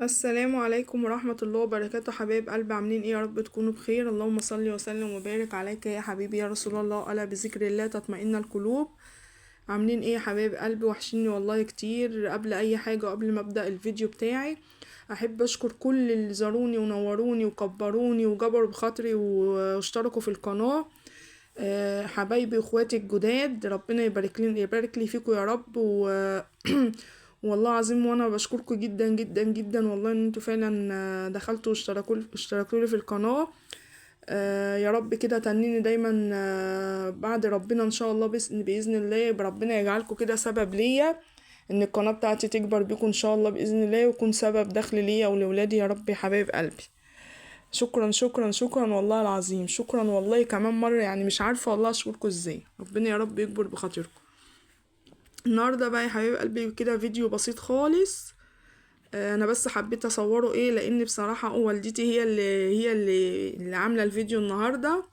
السلام عليكم ورحمة الله وبركاته. حبايب قلبي، عاملين ايه؟ يا رب تكونوا بخير. اللهم صل وسلم وبارك عليك يا حبيبي يا رسول الله، ألا بذكر الله تطمئن القلوب. عاملين ايه يا حبايب قلبي؟ وحشيني والله كتير. قبل اي حاجة وقبل ما ابدأ الفيديو بتاعي احب اشكر كل اللي زاروني ونوروني وكبروني وجبروا بخاطري واشتركوا في القناة. حبايبي واخواتي الجداد، ربنا يبارك لي فيكم يا رب. والله العظيم وانا بشكركم جدا جدا جدا والله ان انتوا فعلا دخلتوا اشتركوا لي في القناة. يا رب كده تنيني دايما، بعد ربنا ان شاء الله، بإذن الله ربنا يجعلكم كده سبب ليا ان القناة بتاعتي تكبر بيكم ان شاء الله بإذن الله، ويكون سبب دخل ليا ولولادي يا رب يا حبايب قلبي. شكرا شكرا شكرا والله العظيم، شكرا والله كمان مرة، مش عارفة والله اشكركم ازاي. ربنا يا رب يكبر بخاطركم. النهارده بقى يا حبايب قلبي كده فيديو بسيط خالص، انا بس حبيت اصوره لان بصراحة والدتي هي اللي عاملة الفيديو النهارده،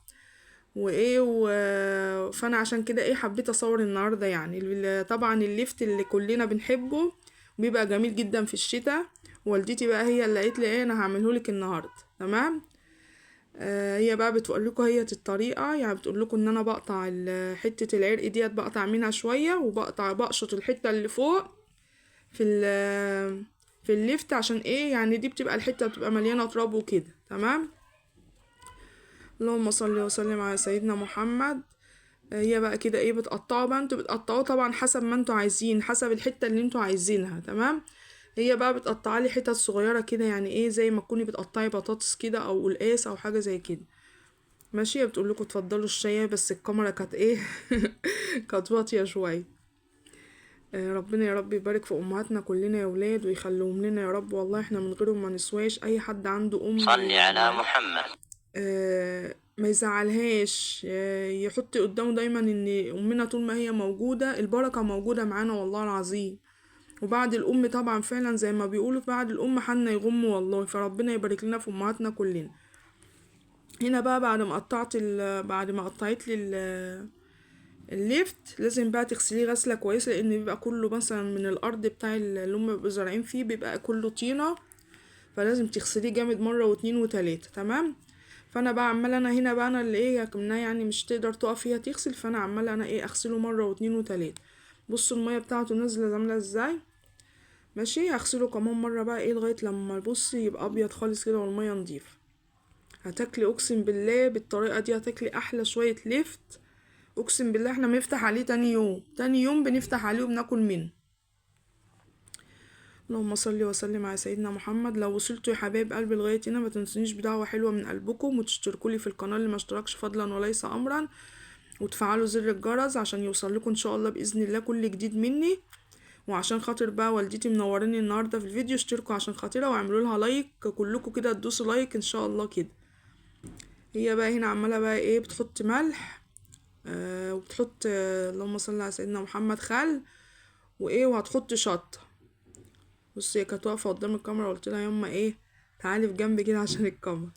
فانا عشان كده حبيت اصور النهارده. طبعا اللفت اللي كلنا بنحبه بيبقى جميل جدا في الشتاء، والدتي بقى هي اللي قالت لي انا هعمله لك النهارده. تمام. هي بقى بتقول لكم هي الطريقه، بتقول لكم ان انا بقطع حته العرق ديت، بقطع منها شويه بقشط الحته اللي فوق في اللفت، عشان ايه؟ دي بتبقى الحته بتبقى مليانه تراب وكده. تمام. اللهم صل وسلم على سيدنا محمد. هي بقى كده بتقطعه بقى، انتوا بتقطعوه طبعا حسب ما انتوا عايزين، حسب الحته اللي انتوا عايزينها. تمام. هي بقى بتقطع لي حتت صغيره كده، زي ما تكوني بتقطعي بطاطس كده او قلقاس او حاجه زي كده. ماشي. بتقول لكم اتفضلوا الشاي، بس الكاميرا كانت ايه كانت واطيه شويه. ربنا يا رب يبارك في امهاتنا كلنا يا ولاد، ويخليهم لنا يا رب، والله احنا من غيرهم ما نسواش. اي حد عنده ام صلي على محمد. ما يزعلهاش، يحط قدامه دايما ان امنا طول ما هي موجوده البركه موجوده معانا والله العظيم. وبعد الام طبعا فعلا زي ما بيقولوا بعد الام حنا يغم والله، فربنا يبارك لنا في امهاتنا كلنا. هنا بقى بعد ما قطعت بعد ما قطعت لي اللفت، لازم بقى تغسليه غسله كويسه، لان بيبقى كله مثلا من الارض بتاع اللي هم بيبقوا زارعين فيه بيبقى كله طينه، فلازم تغسليه جامد مره واتنين وتلاته. تمام. فانا بقى عماله انا هنا بقى انا اللي ايه كنا مش تقدر تقف فيها تغسل، فانا عماله انا اغسله مره واتنين وتلاته. بصوا الميه بتاعته نازله عامله ازاي. ماشي. هغسله كمان مره بقى لغايه لما بصي يبقى ابيض خالص كده والميه نضيفه. هتاكلي اقسم بالله بالطريقه دي هتاكلي احلى شويه لفت، اقسم بالله. احنا بنفتح عليه تاني يوم، تاني يوم بنفتح عليه وبناكل منه. اللهم صل وسلم على سيدنا محمد. لو وصلتوا يا حبايب قلبي لغايه هنا ما تنسونيش بدعوه حلوه من قلبكم، وتشتركوا لي في القناه اللي ما اشتركش فضلا وليس امرا، وتفعلوا زر الجرس عشان يوصل لكم ان شاء الله باذن الله كل جديد مني. وعشان خاطر بقى والدتي منوراني النهارده في الفيديو، اشتركوا عشان خاطرها واعملوا لها لايك، كلكم كده تدوسوا لايك ان شاء الله كده. هي بقى هنا عماله بقى بتحط ملح، وبتحط، اللهم صل على سيدنا محمد، خل وهتحط شطه. بصي هي كانت واقفه قدام الكاميرا، قلت لها يما تعالي في جنب كده عشان الكاميرا.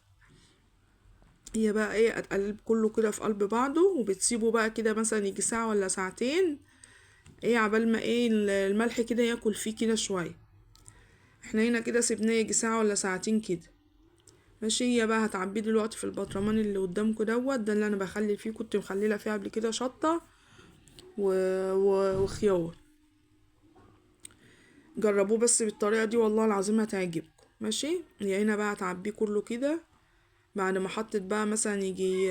هي بقى هتقلب كله كده في قلب بعضه، وبتسيبه بقى كده مثلا يجي ساعه ولا ساعتين عبال ما الملح كده ياكل فيه كده شويه. احنا هنا كده سيبناه يجي ساعه ولا ساعتين كده. ماشي. هي بقى هتعبيه دلوقتي في البطرمان اللي قدامكم دوت، ده اللي انا بخلي فيه، كنت مخليه فيه قبل كده شطه وخيار. جربوه بس بالطريقه دي والله العظيم هتعجبكم. ماشي. هي هنا بقى هتعبيه كله كده بعد ما حطت بقى مثلا يجي،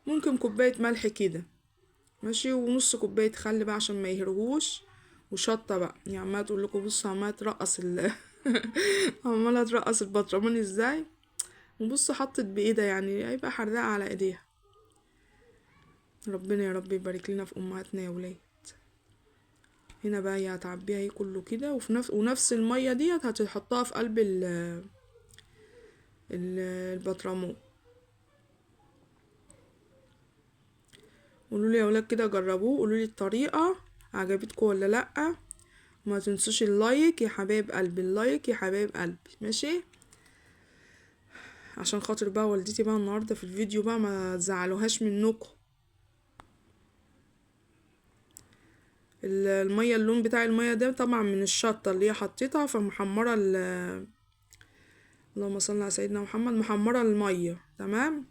ممكن كوبايه ملح كده، ماشي، ونص كوبايه خل بقى عشان ما يهرهوش، وشطه بقى. عماله تقول لكم بصوا عماله ترقص عماله ترقص البطرمان ازاي. وبصوا حطت بايدها، هيبقى حراقه على ايديها. ربنا يا رب يبارك لنا في امهاتنا يا ولاد. هنا بقى هي هتعبيها ايه كله كده، ونفس الميه ديت هتحطها في قلب البطرمان. قولوا لي يا ولاد كده جربوه، قولوا لي الطريقه عجبتكم ولا لا. ما تنسوش اللايك يا حبايب قلبي، اللايك يا حبايب قلبي. ماشي. عشان خاطر بقى والدتي بقى النهارده في الفيديو بقى ما تزعلوهاش منكم. المية اللون بتاع المية ده طبعا من الشطة اللي هي حطيتها، فمحمرة اللهم صل على سيدنا محمد، محمرة المية. تمام.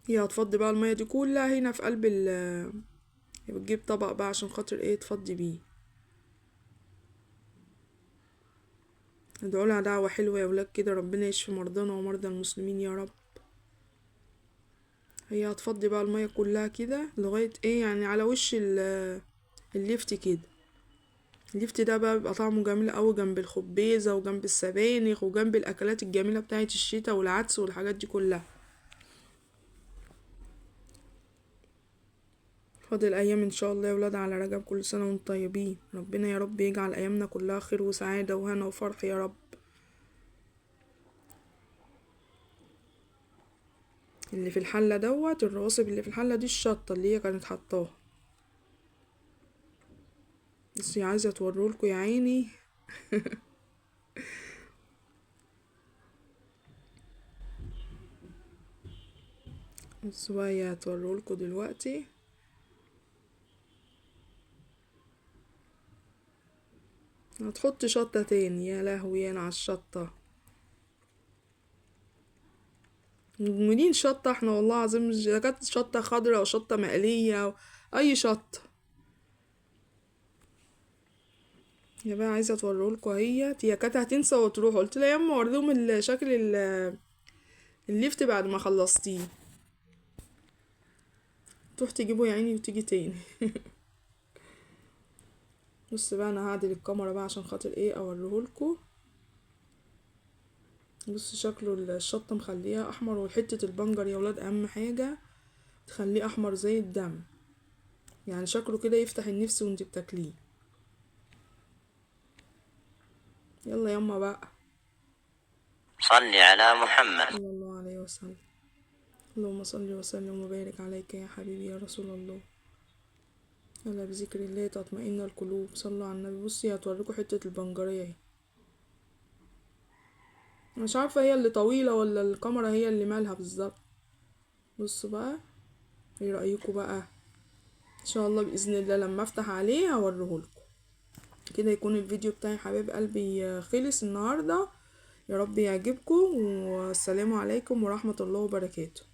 هي هتفضي بقى المية دي كلها هنا في قلب بتجيب طبق بقى عشان خاطر ايه تفضي بيه. ادعوا لها دعوة حلوة يا ولاد كده، ربنا يشفي مرضانا ومرضى المسلمين يا رب. هي هتفضي بقى المية كلها كده لغاية ايه يعني على وش الليفت كده. الليفت ده بقى بيبقى طعمه جميل قوي جنب الخبيزة وجنب السبانخ وجنب الأكلات الجميلة بتاعت الشتا والعدس والحاجات دي كلها. فاضل أيام إن شاء الله يا ولاد على رجب، كل سنة وانتم طيبين. ربنا يا رب يجعل أيامنا كلها خير وسعادة وهنا وفرح يا رب. اللي في الحلة دوت الرواسب اللي في الحلة دي الشطة اللي هي كانت حطاها، بس هي عايزة توريهولكوا يا عيني. بصوا بقى هي هتوريهولكوا دلوقتي. هتحط شطة تاني، يا لهوي انا على الشطة، مدمنين شطة احنا والله العظيم. مش كانت شطة خضراء او شطة مقلية أو اي شطة. يا بقى عايزة اوريهولكوا اهيت، هي كانت هتنسى وتروح، قلت لها يما وريهم شكل الليفت بعد ما خلصتيه، تروح تجيبه يا عيني وتيجي تاني. بص بقى انا هعدل الكاميرا بقى عشان خاطر ايه اوريهولكوا. بص شكله الشطة مخليها احمر، وحتة البنجر يا ولاد اهم حاجة تخليه احمر زي الدم، يعني شكله كده يفتح النفس وانت بتاكليه. يلا يما بقى. صل على محمد صلى الله عليه وسلم. اللهم صل وسلم وبارك عليك يا حبيبي يا رسول الله. يلا بذكر الله تطمئن القلوب، صلوا على النبي. بصي هتوريكوا حتة البنجرية اهي، مش عارفة هي اللي طويلة ولا الكاميرا هي اللي مالها بالظبط. بصوا بقى ايه رأيكوا بقى؟ ان شاء الله بإذن الله لما افتح عليه هوريهولكوا. كده يكون الفيديو بتاعي حبايب قلبي خلص النهاردة، يا رب يعجبكم، والسلام عليكم ورحمة الله وبركاته.